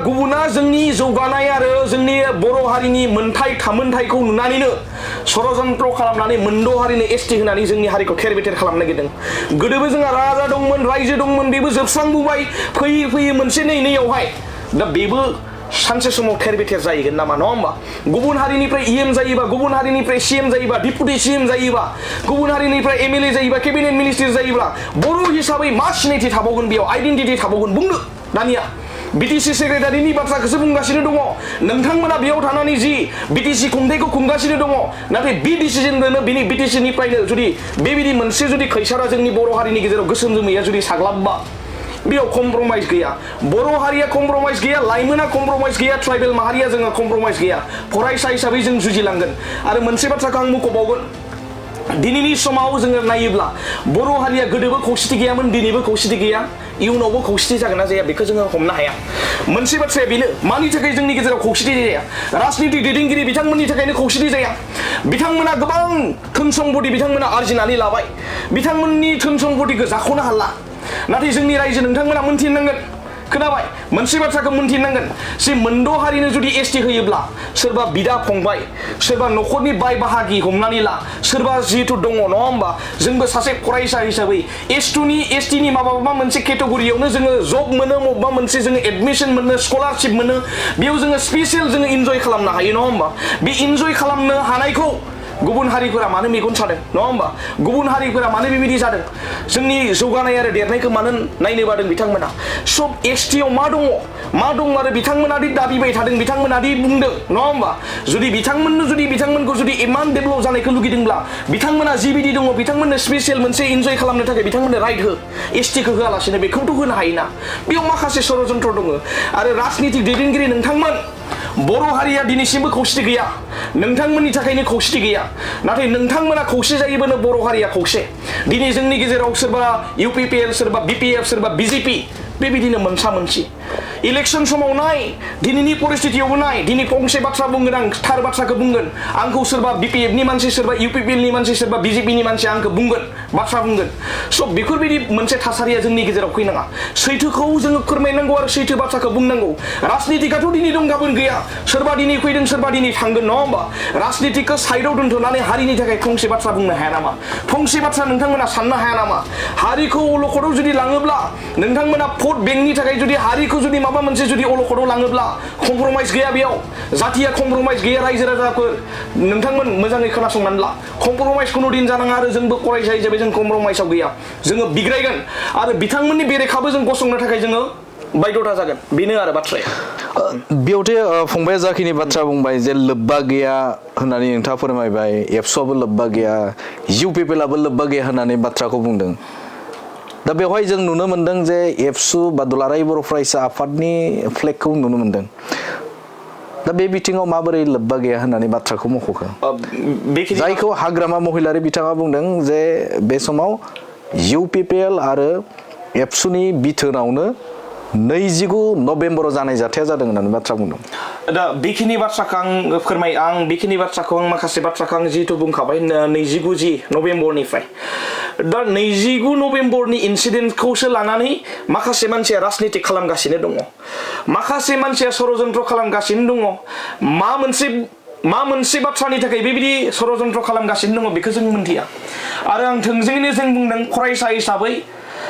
गुबुना जोंनि जौगानाय आरो जोंनि बर' हारिनि मोनथाय थामोनथायखौ नुनानैनो षड़यन्त्र खालामनानै मोनद' हारिनो एसटि होनानै जोंनि हारिखौ खेर-बेथेर खालामनो नागिरदों। गोदोबो जोंहा राजा दंमोन, रायजो दंमोन, बेबो जोबस्रांबोबाय फैयै फैयै मोनसे नैयावहाय दा बेबो सानसे समाव खेर-बेथेर जाहैगोन नामा, नङा होमबा? गुबुन हारिनिफ्राय इएम जायोबा, गुबुन हारिनिफ्राय सिएम जायोबा, डिपुटि सिएम जायोबा, गुबुन हारिनिफ्राय एमएलए जायोबा, केबिनेट मिनिस्टार जायोब्ला बर' हिसाबै मा सिनायथि थाबावगोन, बेयाव आइडेन्टिटि थाबावगोन? बुंदो दानिया बिटिसि सेक्रेटारिनि बाथ्राखौसो बुंगासिनो दङ। नोंथांमोना बेयाव थानानै जि बिटिसि खुंथायखौ खुंगासिनो दङ, नाथाय बे डिसिजनजोंनो बिनि बिटिसिनिफ्रायनो जुदि बेबायदि मोनसे जुदि खैसारा जोंनि बर' हारिनि गेजेराव गोसोम जोमैया जुदि साग्लाबबा बेयाव कम्प्रमाइज गैया। बर' हारिया कम्प्रमाइज गैया, लाइमोना कम्प्रमाइज गैया, ट्राइबेल माहारिया जोङो कम्प्रमाइज गैया। फरायसा हिसाबै जों जुजिलांगोन। आरो मोनसे बाथ्राखौ आं मख'बावगोन, दिनैनि समाव जोङो नायोब्ला बर' हारिया गोदोबो खौसेथि गैयामोन, दिनैबो खौसेथि गैया, इयुनावबो खौसेथि जागोन ना जाया बेखौ जोङो हमनो हाया। मोनसे बाथ्राया बेनो, मानि थाखाय जोंनि गेजेराव खौसेथि जाया? राजनितिक दैदेनगिरि बिथांमोननि थाखायनो खौसेथि जाया। बिथांमोना गोबां धोन सम्पति बिथांमोना आरजिनानै लाबाय, बिथांमोननि धोन सम्पतिखौ जाख'नो हाला। नाथाय जोंनि रायजो नोंथांमोना मोनथिनांगोन, खोनाबाय? मोनसे बाथ्राखौ मोनथिनांगोन, जे मोनद' हारिनो जुदि एसटि होयोब्ला सोरबा बिदा फंबाय, सोरबा न'खरनि बाय बाहागि हमनानै ला, सोरबा जिहेतु दङ, नङा होमबा? जोंबो सासे फरायसा हिसाबै एसटिनि माबा मोनसे केटेगरियावनो जोङो जब मोनो, बबेबा मोनसे जोङो एडमिसन मोनो, स्कलारशिप मोनो, बेयाव जोङो स्पेसियेल जोङो इन्जय खालामनो हायो, नङा होमबा? बे इन्जय खालामनो हानायखौ गुबुन हारिफोरा मानो मेगन सादों, नङा होमबा? गुबुन हारिफोरा मानो बेबायदि जादों? जोंनि जौगानाय आरो देरनायखौ मानो नायनो बादों बिथांमोना? सब एसटियाव मा दङ आरो बिथांमोना दि दाबिबाय थादों, बिथांमोना दि बुंदों, नङा होमबा? बिथांमोनखौ जुदि इमान डेभेलप जानायखौ लुगैदोंब्ला बिथांमोना जिबायदि दङ, बिथांमोननो स्पेसियेल मोनसे इन्जय खालामनो थाखाय बिथांमोननो राइट हो, एसटिखौ होआलासिनो बेखौथ' होनो हायोना? बेयाव माखासे षड़यन्त्र दङ। आरो राजनितिक दैदेनगिरि नोंथांमोन, बर' हारिया दिनैसिमबो खौसेथि गैया, नोंथांमोननि थाखायनो खौसेथि गैया। नाथाय नोंथांमोना खौसे जायोबानो बर' हारिया खौसे। दिनै जोंनि गेजेराव सोरबा इउपिपिएल, सोरबा बिपिएफ, सोरबा बिजेपि, बेबायदिनो मोनसा मोनसि इलेक्शन समाव नाय, दिनैनि परिस्थितियावबो नाय, दिनै फंसे बाथ्रा बुंगोन, आं थार बाथ्राखौ बुंगोन, आंखौ सोरबा बिपिएफनि मानसि, सोरबा इउपिपिएलनि मानसि, सोरबा बिजेपिनि मानसि आंखौ बुंगोन, बाथ्रा बुंगोन। स' बेफोरबायदि मोनसे थासारिया जोंनि गेजेराव फैनाङा। सैथोखौ जोङो फोरमायनांगौ आरो सैथो बाथ्राखौ बुंनांगौ। राजनितिकाथ' दिनै दं, गाबोन गैया, सोरबा दिनै फैदों, सोरबा दिनै थांगोन, नङा होमबा? राजनितिकखौ साइडआव दोनथ'नानै हारिनि थाखाय फंसे बाथ्रा बुंनो हाया नामा? फंसे बाथ्रा नोंथांमोना साननो हाया नामा? हारिखौ अलखदाव जुदि लाङोब्ला, नोंथांमोना भट बेंकनि थाखाय जुदि हारिखौ जुदि माबा मोनसे जुदि अलखदाव लाङोब्ला कम्प्रमाइज गैया, बेयाव जातिया कम्प्रमाइज गैया। रायजो राजाफोर नोंथांमोन मोजाङै खोनासंनानै ला, कम्प्रमाइज खुनु दिन जानाङा। आरो जोंबो फरायसा हिसाबै जों कम्प्रमाइजआव गैया, जोङो बिग्रायगोन आरो बिथांमोननि बेरेखाबो जों गसंनो थाखाय जोङो बायद'था जागोन। बेनो आरो बाथ्राया। बेयावथे फंबाया जाखिनि बाथ्रा बुंबाय जे लोब्बा गैया होननानै नोंथाङा फोरमायबाय, एबसुआबो लोब्बा गैया, इउपिपिएलआबो लोब्बा गैया होननानै बाथ्राखौ बुंदों। दा बेवहाय जों नुनो मोनदों जे एबसु बा दुलाराय बर' फरायसा आफादनि फ्लेगखौ नुनो मोनदों। दा बे बिथिङाव माबोरै लोब्बा गैया होननानै बाथ्राखौ मख'खो? जायखौ हाग्रामा महिलारि बिथाङा बुंदों जे बे समाव इउपिपिएल आरो एबसुनि बिथोनावनो 29 नभेम्बराव जानाय जाथाया जादों होननानै बाथ्रा बुंदों। दा बेखिनि बाथ्राखौ आं बेखिनि बाथ्राखौ आं माखासे बाथ्राखौ आं जिहेतु बुंखाबाय 29 नभेम्बरनिफ्राय। दा 29 नभेम्बरनि इन्सिडेन्टखौसो लानानै माखासे मानसिया राजनितिक खालामगासिनो दङ, माखासे मानसिया षड़यन्त्र खालामगासिनो दङ। मा मोनसे बाथ्रानि थाखाय बेबायदि षड़यन्त्र खालामगासिनो दङ बेखौ जों मिन्थिया। आरो आं थोंजोङैनो जों बुंदों, फरायसा हिसाबै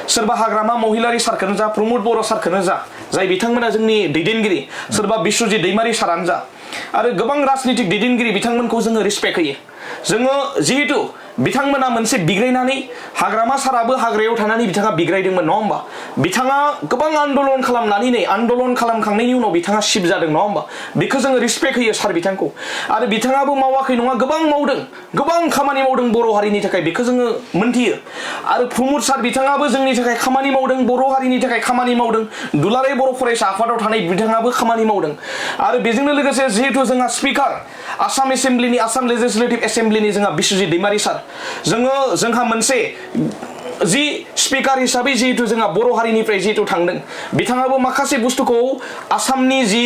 सोरबा हाग्रामा महिलारि सारखौनो जा, प्रमद बर' सारखौनो जा, जाय बिथांमोना जोंनि दैदेनगिरि, सोरबा बिश्वजित दैमारि सारानो जा, आरो गोबां राजनितिक दैदेनगिरि बिथांमोनखौ जोङो रिसपेक्ट होयो। जोङो जिहेतु बिथांमोना मोनसे बिग्रायनानै, हाग्रामा साराबो हाग्रायाव थानानै बिथाङा बिग्रायदोंमोन, नङा होमबा? बिथाङा गोबां आन्दलन खालामनानै आन्दलन खालामखांनायनि उनाव बिथाङा शिफ्ट जादों, नङा होमबा? बेखौ जोङो रिसपेक्ट होयो सार बिथांखौ। आरो बिथाङाबो मावाखै नङा, गोबां मावदों, गोबां खामानि मावदों बर' हारिनि थाखाय, बेखौ जोङो मोनथियो। आरो प्रमद सार बिथाङाबो जोंनि थाखाय खामानि मावदों, बर' हारिनि थाखाय खामानि मावदों, दुलाराय बर' फरायसा आफादाव थानाय बिथाङाबो खामानि मावदों। आरो बेजोंनो लोगोसे जिहेतु जोंहा स्पिकार आसाम एसेम्ब्लिनि, आसाम लेजिस्लेटिभ एसेम्ब्लिनि जोंहा बिश्वजित दैमारि सार, जोंहा मोनसे जि स्पिकार हिसाबै जिहेतु जोंहा बर' हारिनिफ्राय जिहेतु थांदों बिथाङाबो माखासे बुस्थुखौ आसामनि जि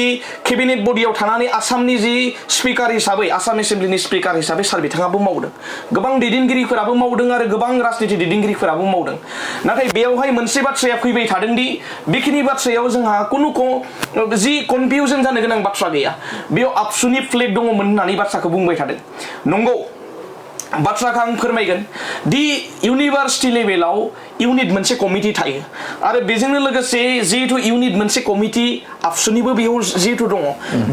केबिनेट बडियाव थानानै आसामनि जि स्पिकार हिसाबै आसाम एसेम्ब्लिनि स्पिकार हिसाबै सार बिथाङाबो मावदों गोबां दैदेनगिरिफोराबो मावदों आरो गोबां राजनिति दैदेनगिरिफोराबो मावदों नाथाय बेयावहाय मोनसे बाथ्राया फैबाय थादोंदि बेखिनि बाथ्रायाव जोंहा कुनु जि कनफिउजन जानो गोनां बाथ्रा गैया बेयाव आबसुनि फ्लेग दङमोन होननानै बाथ्राखौ बुंबाय थादों नंगौ बाथ्राखौ आं फोरमायगोन दि इउनिभार्सिटि लेभेलाव इउनिट मोनसे कमिटि थायो आरो बेजोंनो लोगोसे जिहेतु इउनिट मोनसे कमिटि आबसुनिबो बेयाव जिहेतु दङ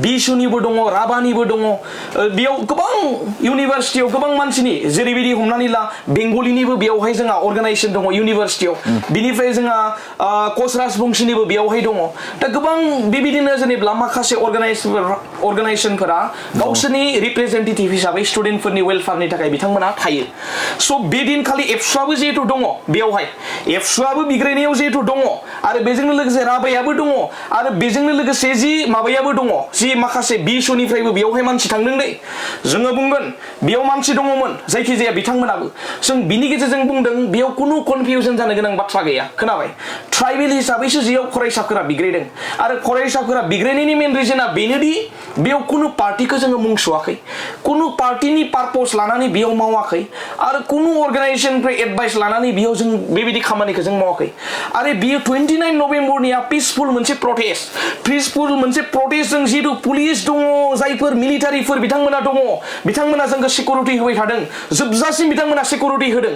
बिसुनिबो दङ राभानिबो दङ बेयाव गोबां इउनिभार्सिटियाव गोबां मानसिनि जेरैबायदि हमनानै ला बेंगलिनिबो बेयावहाय जोंहा अर्गानाइजेसन दङ इउनिभार्सिटियाव बिनिफ्राय जोंहा कच राजबंशीनिबो बेयावहाय दङ दा गोबां बेबायदिनो जेनेबा माखासे अर्गानाइजेसनफोरा गावसोरनि रिप्रेजेन्टेटिभ हिसाबै स्टुडेन्टफोरनि वेलफेयारनि थाखाय बिथांमोना थायो स' बे दिनखालि एबसुआबो जिहेतु दङ बेयावहाय एबसुआबो बिग्रायनायाव जिहेतु दङ आरो बेजोंनो लोगोसे राभायाबो दङ आरो बेजोंनो लोगोसे जि माबायाबो दङ जि माखासे बिसुनिफ्रायबो बेयावहाय मानसि थांदों दै जोङो बुंगोन बेयाव मानसि दङमोन जायखिजाया बिथांमोनाबो जों बिनि गेजेरजों बुंदों बेयाव कुनु कनफिउजन जानो गोनां बाथ्रा गैया खोनाबाय ट्राइबेल हिसाबैसो जियाव फरायसाफोरा बिग्रायदों आरो फरायसाफोरा बिग्रायनायनि मेन रिजोना बेनोदि बेयाव कुनु पार्टिखौ जोङो मुं सुवाखै कुनु पार्टिनि पारपस लानानै बेयाव मावाखै आरो कुनु अर्गानाइजेसननिफ्राय एडभाइस लानानै बेयाव जों बेबायदि खामानिखौ जों मावाखै आरो बियो 29 नभेम्बरनिया पिसफुल मोनसे प्रटेस्टजों जिहेतु पुलिस दङ जायफोर मिलिटारिफोर बिथांमोना दङ बिथांमोना जोंखौ सिकिउरिटि होबाय थादों जोबजासिम बिथांमोना सिकिउरिटि होदों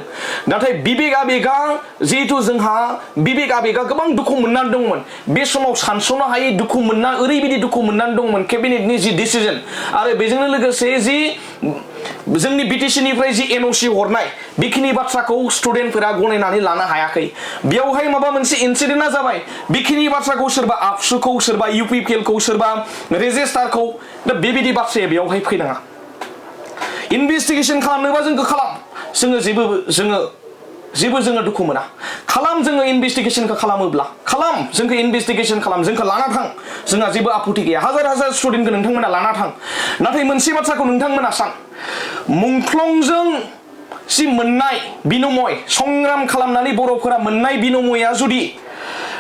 नाथाय बिबेक आबेगा जिहेतु जोंहा बिबेक आबेगा गोबां दुखु मोननानै दंमोन बे समाव सानस'नो हायै दुखु मोनना ओरैबायदि दुखु मोननानै दंमोन केबिनेटनि जि डिसिजन आरो बेजोंनो लोगोसे जि जोंनि बिटिसिनिफ्राय जि एनअसि हरनाय बेखिनि बाथ्राखौ स्टुडेन्टफोरा गनायनानै लानो हायाखै बेयावहाय माबा मोनसे इनसिडेन्टआ जाबाय बेखिनि बाथ्राखौ सोरबा आबसुखौ सोरबा इउपिपिएलखौ सोरबा रेजिस्टारखौ दा बेबायदि बाथ्राया बेयावहाय फैनाङा इनभेस्टिगेसन खालामनोबा जोंखौ खालाम जोङो दुखु मोना खालाम जोङो इनभेस्टिगेसनखौ खालामोब्ला खालाम जोंखौ इनभेस्टिगेसन खालाम जोंखौ लाना थां जोंहा जेबो आपत्ति गैया हाजार स्टुडेन्टखौ नोंथांमोना लाना थां नाथाय मोनसे बाथ्राखौ नोंथांमोना सान मुंख्लंजों जि मोननाय बिनिमय संग्राम खालामनानै बर'फोरा मोननाय बिनिमया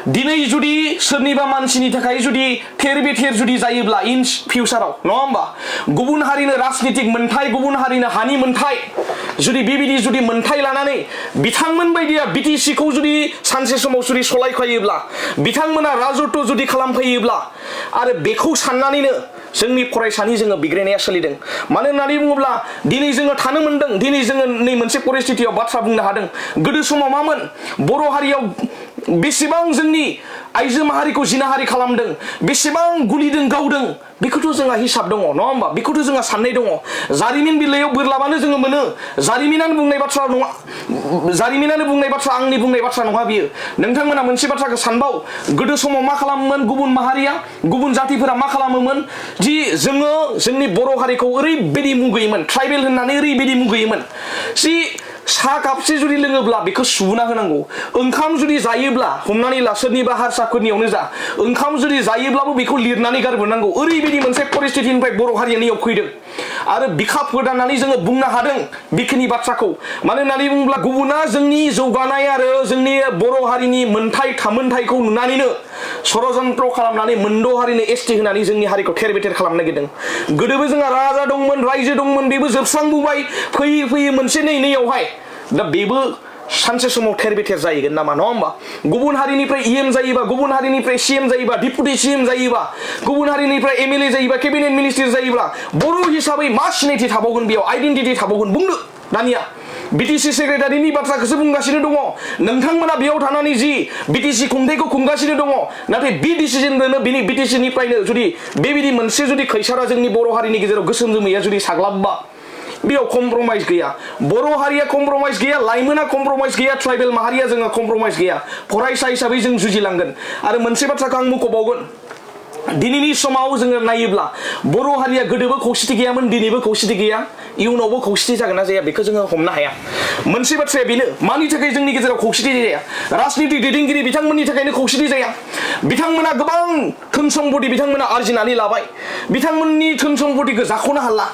दिनै जुदि सोरनिबा मानसिनि थाखाय जुदि थेर बेथेर जुदि जायोब्ला इन फिउचाराव नङा होमबा गुबुन हारिनो राजनितिक मोन्थाय गुबुन हारिनो हानि मोन्थाय जुदि बेबायदि जुदि मोन्थाय लानानै बिथांमोन बायदिया बिटिसिखौ जुदि सानसे समाव जुदि सलायफायोब्ला बिथांमोना राजत्व जुदि खालामफैयोब्ला आरो बेखौ साननानैनो जोंनि फरायसानि जोङो बिग्रायनाया सोलिदों मानो होननानै बुङोब्ला दिनै जोङो थानो मोनदों दिनै जोङो नै मोनसे परिस्थितियाव बाथ्रा बुंनो हादों गोदो समाव मामोन बर' हारियाव बेसेबां जोंनि आइजो माहारिखौ जिनाहारि खालामदों बेसेबां गुलिदों गावदों बेखौथ' जोंहा हिसाब दङ नङा होमबा बेखौथ' जोंहा साननाय दङ जारिमिन बिलाइयाव बोरलाबानो जोङो मोनो जारिमिनानो बुंनाय बाथ्रा आंनि बुंनाय बाथ्रा नङा बियो नोंथांमोना मोनसे बाथ्राखौ सानबाव गोदो समाव मा खालामोमोन गुबुन माहारिया गुबुन जातिफोरा मा खालामोमोन जि जोङो जोंनि बर' हारिखौ ओरैबायदि मुगैयोमोन ट्राइबेल होननानै ओरैबायदि मुगैयोमोन जि साहा कापसे जुदि लोङोब्ला बेखौ सुना होनांगौ ओंखाम जुदि जायोब्ला हमनानै ला सोरनिबा हारसाफोरनियावनो जा ओंखाम जुदि जायोब्लाबो बेखौ लिरनानै गारबोनांगौ ओरैबायदि मोनसे परिस्थितिनिफ्राय बर' हारिया नैयाव फैदों आरो बिखा फोदाननानै जोङो बुंनो हादों बेखिनि बाथ्राखौ मानो होननानै बुङोब्ला गुबुना जोंनि जौगानाय आरो जोंनि बर' हारिनि मोनथाय थामोनथायखौ नुनानैनो षड़यन्त्र खालामनानै मोनद' हारिनो एसटि होनानै जोंनि हारिखौ थेर बेथेर खालामनो नागिरदों गोदोबो जोंहा राजा दंमोन रायजो दंमोन बेबो जोबस्रांबोबाय फैयै मोनसे नैयावहाय दा बेबो सानसे समाव थेर बेथेर जाहैगोन नामा नङा होमबा गुबुन हारिनिफ्राय इएम जायोबा गुबुन हारिनिफ्राय सिएम जायोबा डिपुटि सिएम जायोबा गुबुन हारिनिफ्राय एमएलए जायोबा केबिनेट मिनिस्टार जायोब्ला बर' हिसाबै मा सिनायथि थाबावगोन बेयाव आइडेन्टिटि थाबावगोन बुंदो दानिया बिटिसि सेक्रेटारिनि बाथ्राखौसो बुंगासिनो दङ नोंथांमोना बेयाव थानानै जि बिटिसि खुंथायखौ खुंगासिनो दङ नाथाय बे डिसिजनजोंनो बिनि बिटिसिनिफ्रायनो जुदि बेबायदि मोनसे जुदि खैसारा जोंनि बर' हारिनि गेजेराव गोसोम जोमैया जुदि साग्लाबबा बेयाव कम्प्रमाइज गैया बर' हारिया कम्प्रमाइज गैया लाइमोना कम्प्रमाइज गैया ट्राइबेल माहारिया जोङो कम्प्रमाइज गैया फरायसा हिसाबै जों जुजिलांगोन आरो मोनसे बाथ्राखौ आं मख'बावगोन दिनैनि समाव जोङो नायोब्ला बर' हारिया गोदोबो खौसेथि गैयामोन दिनैबो खौसेथि गैया इयुनावबो खौसेथि जागोन ना जाया बेखौ जोङो हमनो हाया मोनसे बाथ्राया बेनो मानि थाखाय जोंनि गेजेराव खौसेथि जाया राजनितिक दैदेनगिरि बिथांमोननि थाखायनो खौसेथि जाया बिथांमोना गोबां धोन सम्पति बिथांमोना आरजिनानै लाबाय बिथांमोननि धोन सम्पतिखौ जाख'नो हाला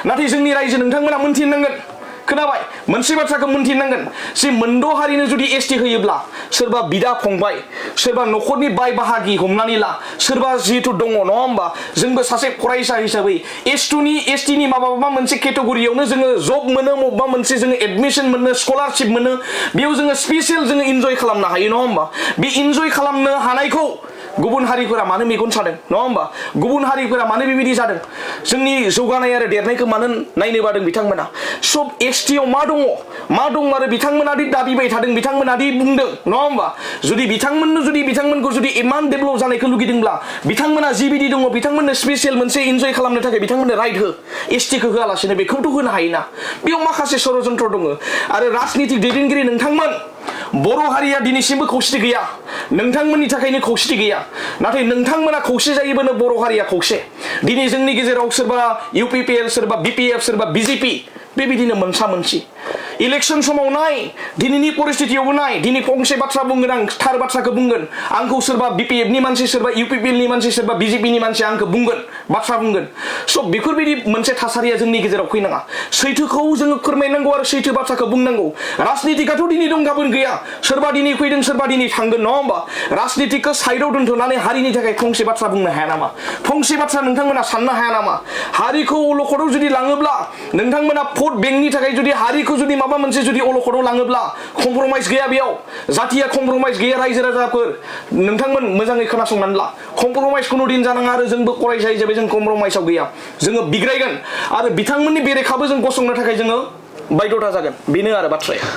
नाथाय जोंनि रायजो नोंथांमोना मोनथिनांगोन खोनाबाय मोनसे बाथ्राखौ मोनथिनांगोन जे मोनद' हारिनो जुदि एसटि होयोब्ला सोरबा बिदा फंबाय सोरबा न'खरनि बाय बाहागि हमनानै ला सोरबा जिहेतु दङ नङा होमबा जोंबो सासे फरायसा हिसाबै एसटिनि माबा मोनसे केटेगरियावनो जोङो जब मोनो बबेबा मोनसे जोङो एडमिशन मोनो स्कलारशिप मोनो बेयाव जोङो स्पेसियेल जोङो इन्जय खालामनो हायो नङा होमबा बे इन्जय खालामनो हानायखौ गुबुन हारिफोरा मानो मेगन सादों नङा होमबा गुबुन हारिफोरा मानो बेबायदि जादों जोंनि जौगानाय आरो देरनायखौ मानो नायनो बादों बिथांमोना सब एसटियाव मा दङ आरो बिथांमोना दि दाबिबाय थादों बिथांमोना दि बुंदों नङा होमबा जुदि बिथांमोनखौ जुदि इमान डेभेलप जानायखौ लुगैदोंब्ला बिथांमोना जिबायदि दङ बिथांमोननो स्पेसियेल मोनसे इन्जय खालामनो थाखाय बिथांमोननो राइट हो एसटिखौ होआलासिनो बेखौथ' होनो हायोना बेयाव माखासे षड़यन्त्र दङ आरो राजनितिक दैदेनगिरि नोंथांमोन बर' हारिया दिनैसिमबो खौसेथि गैया नोंथांमोननि थाखायनो खौसेथि गैया नाथाय नोंथांमोना खौसे जायोबानो बर' हारिया खौसे दिनै जोंनि गेजेराव सोरबा इउपिपिएल सोरबा बिपिएफ सोरबा बिजेपि बेबायदिनो मोनसा मोनसि इलेक्शन समाव नाय दिनैनि परिस्थितियावबो नाय दिनै फंसे बाथ्रा बुंगोन आं थार बाथ्राखौ बुंगोन आंखौ सोरबा बिपिएफनि मानसि सोरबा इउपिपिएलनि मानसि सोरबा बिजेपिनि मानसि आंखौ बुंगोन बाथ्रा बुंगोन स' बेफोरबायदि मोनसे थासारिया जोंनि गेजेराव फैनाङा सैथोखौ जोङो फोरमायनांगौ आरो सैथो बाथ्राखौ बुंनांगौ राजनितिकाथ' दिनै दं गाबोन गैया सोरबा दिनै फैदों सोरबा दिनै थांगोन नङा होमबा राजनितिकखौ साइडआव दोनथ'नानै हारिनि थाखाय फंसे बाथ्रा बुंनो हाया नामा फंसे बाथ्रा नोंथांमोना साननो हाया नामा हारिखौ अलखदाव जुदि लाङोब्ला नोंथांमोना भट बेंकनि थाखाय जुदि हारिखौ जुदि माबा मोनसे जुदि अलखदाव लाङोब्ला कमप्रमाइज गैया बेयाव जातिया कमप्रमाइज गैया रायजो राजाफोर नोंथांमोन मोजाङै खोनासंनानै ला कमप्रमाइज खुनु दिन जानाङा आरो जोंबो फरायसा हिसाबै जों कमप्रमाइजआव गैया जोङो बिग्रायगोन आरो बिथांमोननि बेरेखाबो जों गसंनो थाखाय जोङो बायद'था जागोन बेनो आरो बाथ्राया